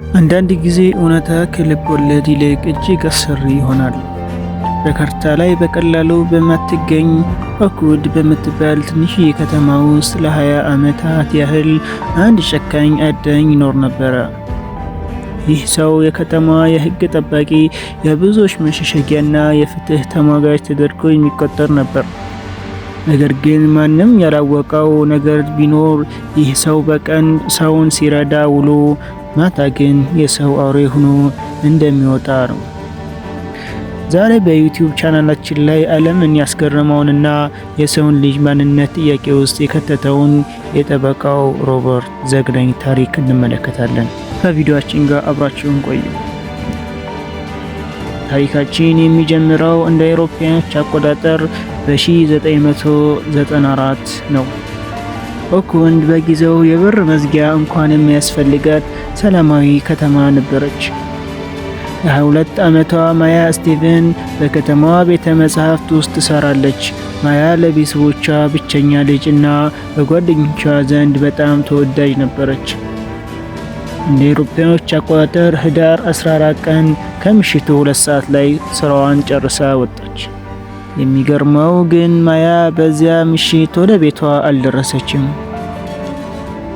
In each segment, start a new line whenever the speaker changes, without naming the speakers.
አንዳንድ ጊዜ እውነታ ከልብ ወለድ ይልቅ እጅግ አስፈሪ ይሆናል። በካርታ ላይ በቀላሉ በማትገኝ ኦክውድ በምትባል ትንሽዬ ከተማ ውስጥ ለ20 ዓመታት ያህል አንድ ጨካኝ አዳኝ ይኖር ነበር። ይህ ሰው የከተማዋ የሕግ ጠባቂ፣ የብዙዎች መሸሸጊያና የፍትህ ተሟጋች ተደርጎ የሚቆጠር ነበር። ነገር ግን ማንም ያላወቀው ነገር ቢኖር ይህ ሰው በቀን ሰውን ሲረዳ ውሎ ማታ ግን የሰው አውሬ ሆኖ እንደሚወጣ ነው። ዛሬ በዩቲዩብ ቻናላችን ላይ ዓለምን ያስገረመውንና የሰውን ልጅ ማንነት ጥያቄ ውስጥ የከተተውን የጠበቃው ሮበርት ዘግናኝ ታሪክ እንመለከታለን። ከቪዲዮአችን ጋር አብራችሁን ቆዩ። ታሪካችን የሚጀምረው እንደ አውሮፓውያን አቆጣጠር በ1994 ነው። ኦክውድ በጊዜው የበር መዝጊያ እንኳን የማያስፈልጋት ሰላማዊ ከተማ ነበረች። የ22 ዓመቷ ማያ ስቲቨን በከተማዋ ቤተ መጻሕፍት ውስጥ ትሰራለች። ማያ ለቤተሰቦቿ ብቸኛ ልጅ እና በጓደኞቿ ዘንድ በጣም ተወዳጅ ነበረች። እንደ አውሮፓውያን አቆጣጠር ህዳር 14 ቀን ከምሽቱ 2 ሰዓት ላይ ስራዋን ጨርሳ ወጣች። የሚገርመው ግን ማያ በዚያ ምሽት ወደ ቤቷ አልደረሰችም።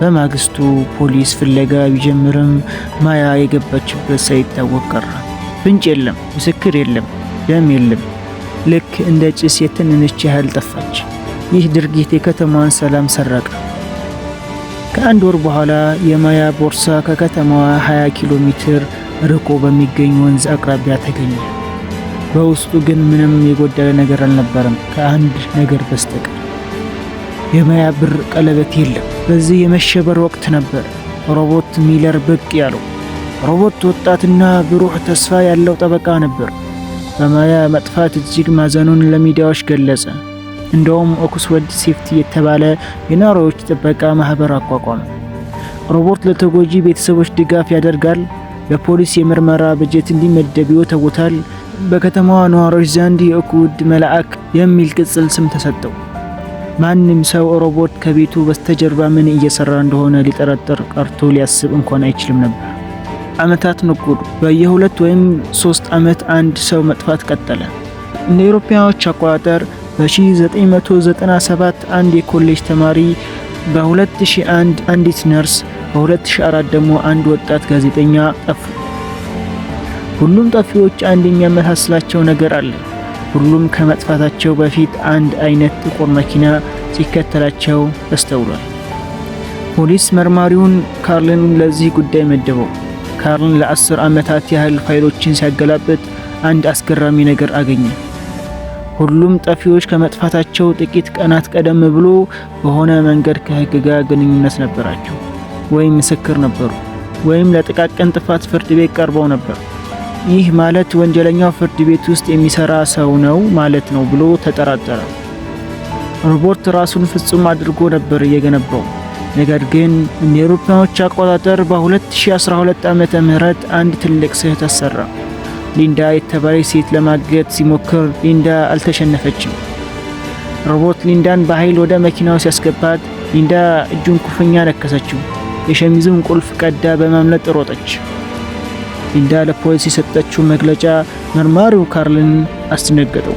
በማግስቱ ፖሊስ ፍለጋ ቢጀምርም ማያ የገባችበት ሳይታወቅ ቀረ። ፍንጭ የለም፣ ምስክር የለም፣ ደም የለም። ልክ እንደ ጭስ የተነነች ያህል ጠፋች። ይህ ድርጊት የከተማዋን ሰላም ሰረቀ። ከአንድ ወር በኋላ የማያ ቦርሳ ከከተማዋ 20 ኪሎ ሜትር ርቆ በሚገኝ ወንዝ አቅራቢያ ተገኘ። በውስጡ ግን ምንም የጎደለ ነገር አልነበረም ከአንድ ነገር በስተቀር፣ የማያ ብር ቀለበት የለም። በዚህ የመሸበር ወቅት ነበር ሮበርት ሚለር ብቅ ያለው። ሮበርት ወጣትና ብሩህ ተስፋ ያለው ጠበቃ ነበር። በማያ መጥፋት እጅግ ማዘኑን ለሚዲያዎች ገለጸ። እንደውም Oakwood Safety የተባለ የነዋሪዎች ጥበቃ ማህበር አቋቋመ። ሮበርት ለተጎጂ ቤተሰቦች ድጋፍ ያደርጋል፣ ለፖሊስ የምርመራ በጀት እንዲመደብ ይወተውታል። በከተማዋ ነዋሪዎች ዘንድ የኦክውድ መልአክ የሚል ቅጽል ስም ተሰጠው። ማንም ሰው ሮበርት ከቤቱ በስተጀርባ ምን እየሰራ እንደሆነ ሊጠረጥር ቀርቶ ሊያስብ እንኳን አይችልም ነበር። ዓመታት ነጎዱ። በየሁለት ወይም 3 ዓመት አንድ ሰው መጥፋት ቀጠለ። እንደ አውሮፓውያን አቆጣጠር በ1997 አንድ የኮሌጅ ተማሪ፣ በ2001 አንዲት ነርስ፣ በ2004 ደግሞ አንድ ወጣት ጋዜጠኛ ጠፉ። ሁሉም ጠፊዎች አንድ የሚያመሳስላቸው ነገር አለ። ሁሉም ከመጥፋታቸው በፊት አንድ አይነት ጥቁር መኪና ሲከተላቸው ተስተውሏል። ፖሊስ መርማሪውን ካርልን ለዚህ ጉዳይ መደበው። ካርልን ለ10 ዓመታት ያህል ፋይሎችን ሲያገላብጥ አንድ አስገራሚ ነገር አገኘ። ሁሉም ጠፊዎች ከመጥፋታቸው ጥቂት ቀናት ቀደም ብሎ በሆነ መንገድ ከሕግ ጋር ግንኙነት ነበራቸው፣ ወይም ምስክር ነበሩ፣ ወይም ለጥቃቅን ጥፋት ፍርድ ቤት ቀርበው ነበር። ይህ ማለት ወንጀለኛው ፍርድ ቤት ውስጥ የሚሰራ ሰው ነው ማለት ነው ብሎ ተጠራጠረ። ሮበርት ራሱን ፍጹም አድርጎ ነበር የገነባው። ነገር ግን እንደ አውሮፓውያን አቆጣጠር በ2012 ዓመተ ምህረት አንድ ትልቅ ስህተት ሰራ። ሊንዳ የተባለች ሴት ለማገት ሲሞክር ሊንዳ አልተሸነፈችም። ሮበርት ሊንዳን በኃይል ወደ መኪናው ሲያስገባት ሊንዳ እጁን ክፉኛ ነከሰችው። የሸሚዙን ቁልፍ ቀዳ በማምለጥ ሮጠች። ሊንዳ ለፖሊስ የሰጠችው መግለጫ መርማሪው ካርልን አስደነገጠው።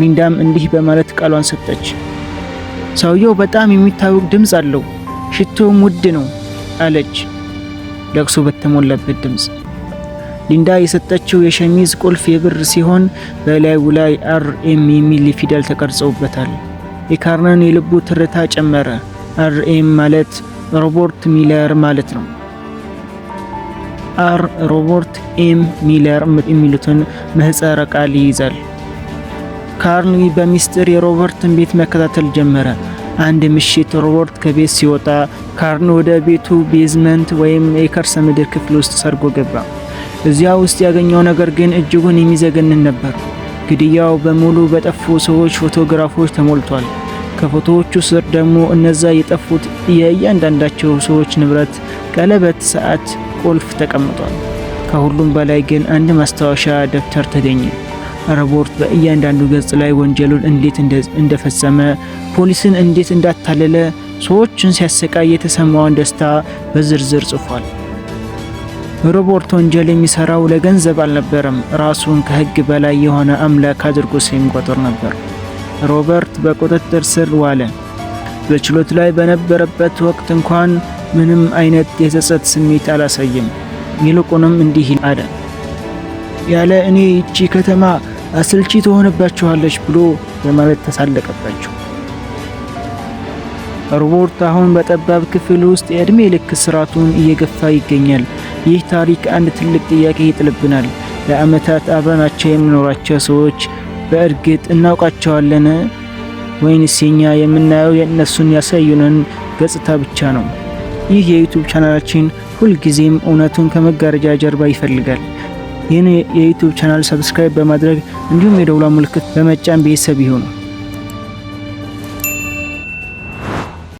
ሊንዳም እንዲህ በማለት ቃሏን ሰጠች። "ሰውየው በጣም የሚታወቅ ድምፅ አለው፣ ሽቶውም ውድ ነው" አለች ለቅሶ በተሞላበት ድምፅ። ሊንዳ የሰጠችው የሸሚዝ ቁልፍ የብር ሲሆን በላዩ ላይ RM የሚል ፊደል ተቀርጸውበታል። የካርልን የልቡ ትርታ ጨመረ። RM ማለት ሮበርት ሚለር ማለት ነው። R ሮበርት፣ M ሚለር የሚሉትን ምህጻረ ቃል ይይዛል። ካርል በሚስጥር የሮበርትን ቤት መከታተል ጀመረ። አንድ ምሽት ሮበርት ከቤት ሲወጣ ካርል ወደ ቤቱ basement ወይም የከርሰ ምድር ክፍል ውስጥ ሰርጎ ገባ። እዚያ ውስጥ ያገኘው ነገር ግን እጅጉን የሚዘገንን ነበር። ግድግዳው በሙሉ በጠፉ ሰዎች ፎቶግራፎች ተሞልቷል። ከፎቶዎቹ ስር ደግሞ እነዛ የጠፉት የእያንዳንዳቸው ሰዎች ንብረት፣ ቀለበት፣ ሰዓት፣ ቁልፍ ተቀምጧል። ከሁሉም በላይ ግን አንድ ማስታወሻ ደብተር ተገኘ። ሮበርት በእያንዳንዱ ገጽ ላይ ወንጀሉን እንዴት እንደፈጸመ፣ ፖሊስን እንዴት እንዳታለለ፣ ሰዎችን ሲያሰቃይ የተሰማውን ደስታ በዝርዝር ጽፏል። ሮበርት ወንጀል የሚሰራው ለገንዘብ አልነበረም። ራሱን ከሕግ በላይ የሆነ አምላክ አድርጎ ስለሚቆጥር ነበር። ሮበርት በቁጥጥር ስር ዋለ። በችሎት ላይ በነበረበት ወቅት እንኳን ምንም አይነት የጸጸት ስሜት አላሳየም። ይልቁንም እንዲህ አለ፣ "ያለ እኔ ይቺ ከተማ አሰልቺ ትሆንባችኋለች" ብሎ በማለት ተሳለቀባቸው። ሮበርት አሁን በጠባብ ክፍል ውስጥ የዕድሜ ልክ እስራቱን እየገፋ ይገኛል። ይህ ታሪክ አንድ ትልቅ ጥያቄ ይጥልብናል። ለዓመታት አብረናቸው የምንኖራቸው ሰዎች በእርግጥ እናውቃቸዋለን? ወይንስ የኛ የምናየው የእነሱን ያሳዩንን ገጽታ ብቻ ነው? ይህ የ YouTube ቻናላችን ሁልጊዜም እውነቱን ከመጋረጃ ጀርባ ይፈልጋል። ይህን የ YouTube channel subscribe በማድረግ እንዲሁም የደወሏን ምልክት በመጫን ቤተሰብ ይሁኑ።